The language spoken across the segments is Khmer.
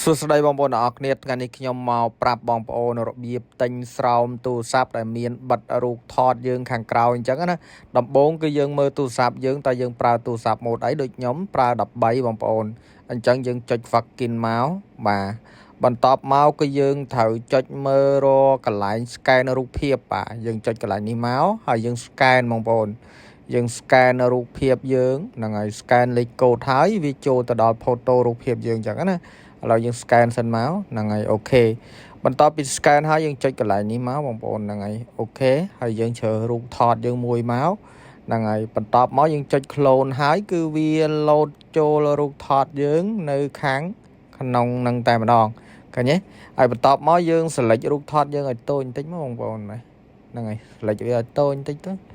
សួស្តីបងប្អូនទាំងអស់គ្នាថ្ងៃនេះខ្ញុំមកប្រាប់បងប្អូនរបៀបទិញស្រោមទូរស័ព្ទដែលមានបិទរូបថតយើងខាងក្រោយអញ្ចឹងណាដំបូងគឺយើងមើលទូរស័ព្ទយើងតើយើងប្រើទូរស័ព្ទម៉ូដអីដូចខ្ញុំប្រើ13បងប្អូនអញ្ចឹងយើងចុច fucking មកបាទបន្ទាប់មកគឺយើងត្រូវចុចមើលរកកន្លែង scan រូបភាពបាទយើងចុចកន្លែងនេះមកហើយយើង scan បងប្អូនយើង scan រូបភាពយើងហ្នឹងហើយ scan លេខកូដហើយវាចូលទៅដល់ photo រូបភាពយើងអញ្ចឹងណាឥឡូវយើង scan សិនមកហ្នឹងហើយ OK បន្ទាប់ពី scan ហើយយើងចុចកន្លែងនេះមកបងប្អូនហ្នឹងហើយ OK ហើយយើងជ្រើសរូបថតយើងមួយមកហ្នឹងហើយបន្ទាប់មកយើងចុច clone ហើយគឺវា load ចូលរូបថតយើងនៅខាងក្នុងនឹងតែម្ដងឃើញទេហើយបន្ទាប់មកយើង select រូបថតយើងឲ្យតូចបន្តិចមកបងប្អូនហ្នឹងហើយ select វាឲ្យតូចបន្តិចទៅ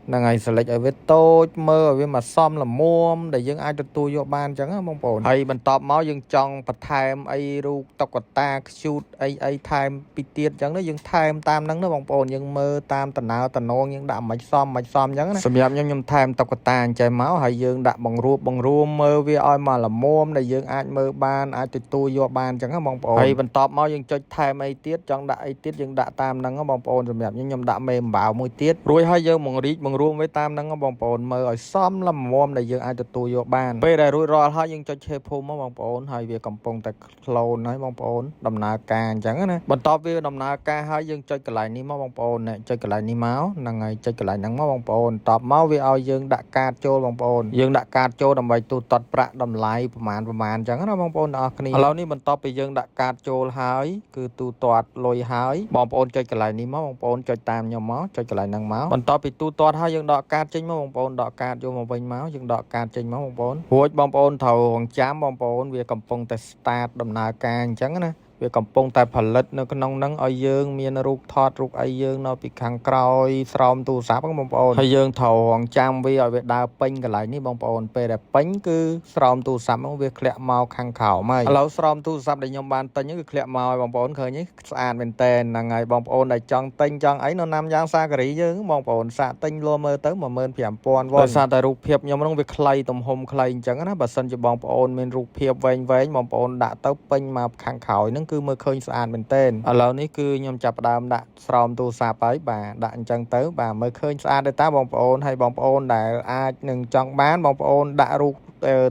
ហ្នឹងហើយ select ឲ្យវាតូចមើលឲ្យវាមកសមល្មមដែលយើងអាចទទួលយកបានអញ្ចឹងណាបងប្អូនហើយបន្ទាប់មកយើងចង់បន្ថែមអីរូបតុក្កតាខ្ជូតអីអីថែមពីទៀតអញ្ចឹងណាយើងថែមតាមហ្នឹងណាបងប្អូនយើងមើលតាមតំណើតំណងយើងដាក់មិនសមមិនសមអញ្ចឹងណាសម្រាប់ខ្ញុំខ្ញុំថែមតុក្កតាអញ្ចឹងមកហើយយើងដាក់បង្រួបបង្រួមមើលវាឲ្យមកល្មមដែលយើងអាចមើលបានអាចទទួលយកបានអញ្ចឹងណាបងប្អូនហើយបន្ទាប់មកយើងចុចថែមអីទៀតចង់ដាក់អីទៀតយើងដាក់តាមហ្នឹងណាបងប្អូនសម្រាប់ខ្ញុំខ្ញុំដាក់មេអំបៅមួយទៀតរួចហើយយើងបង្រីកបង្រួមវាតាមហ្នឹងណាបងប្អូនមើលឲ្យសមល្មមដែលយើងអាចទទួលយកបានពេលដែលរួចរាល់ហើយយើងចុចឆេភូមិមកបងប្អូនហើយវាកំពុងតែ clone ហើយបងប្អូនដំណើរការអញ្ចឹងណាបន្ទាប់វាដំណើរការហើយយើងចុចកន្លែងនេះមកបងប្អូនចុចកន្លែងនេះមកហ្នឹងហើយចុចកន្លែងហ្នឹងមកបងប្អូនតបមកវាឲ្យយើងដាក់កាតចូលបងប្អូនយើងដាក់កាតចូលដើម្បីទូទាត់ប្រាក់តម្លៃប្រមាណប្រមាណអញ្ចឹងណាបងប្អូនទាំងអស់គ្នាឥឡូវនេះបន្ទាប់ពីយើងដាក់កាតចូលហើយគឺទូទាត់លុយហើយបងប្អូនចុចកន្លែងនេះមកបងប្អូនចុចតាមខ្ញុំមកចុចកន្លែងហ្នឹងមកបន្ទាប់ពីទូទាត់ហើយយើងដកកាតចេញមកបងប្អូនដកកាតយកមកវិញមកយើងដកកាតចេញមកបងប្អូនរួចបងប្អូនត្រូវរងចាំបងប្អូនវាកំពុងតែ start ដំណើរការអញ្ចឹងណាវាកំពុងតែផលិតនៅក្នុងហ្នឹងឲ្យយើងមានរូបថតរូបអីយើងនៅពីខាងក្រោយស្រោមទូរស័ព្ទហ្នឹងបងប្អូនហើយយើងត្រូវរងចាំវាឲ្យវាដើរពេញកន្លែងនេះបងប្អូនពេលដែលពេញគឺស្រោមទូរស័ព្ទហ្នឹងវាធ្លាក់មកខាងក្រោមហើយឥឡូវស្រោមទូរស័ព្ទដែលខ្ញុំបានទិញហ្នឹងគឺធ្លាក់មកឲ្យបងប្អូនឃើញទេស្អាតមែនតើហ្នឹងហើយបងប្អូនដែលចង់ទិញចង់អីនៅណាំយ៉ាងសាការីយើងបងប្អូនសាកទិញលមើលទៅ15000វ៉ុនដោយសារតែរូបភាពខ្ញុំហ្នឹងវាខ្លីទំហំខ្លីអញ្ចឹងណាបើសិនជាបងប្អូនមានរូបភាពវែងវែងបងប្អូនដាក់ទៅពេញមកខាងក្រោយហ្នឹងគឺមើលឃើញស្អាតមែនទែនឥឡូវនេះគឺខ្ញុំចាប់ផ្ដើមដាក់ស្រោមទូរស័ព្ទហើយបាទដាក់អញ្ចឹងទៅបាទមើលឃើញស្អាតទេតាបងប្អូនហើយបងប្អូនដែលអាចនឹងចង់បានបងប្អូនដាក់រូប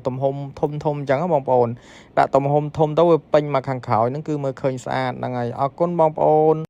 ទំហំធំធំអញ្ចឹងបងប្អូនដាក់ទំហំធំទៅវាពេញមកខាងក្រោយហ្នឹងគឺមើលឃើញស្អាតហ្នឹងហើយអរគុណបងប្អូន។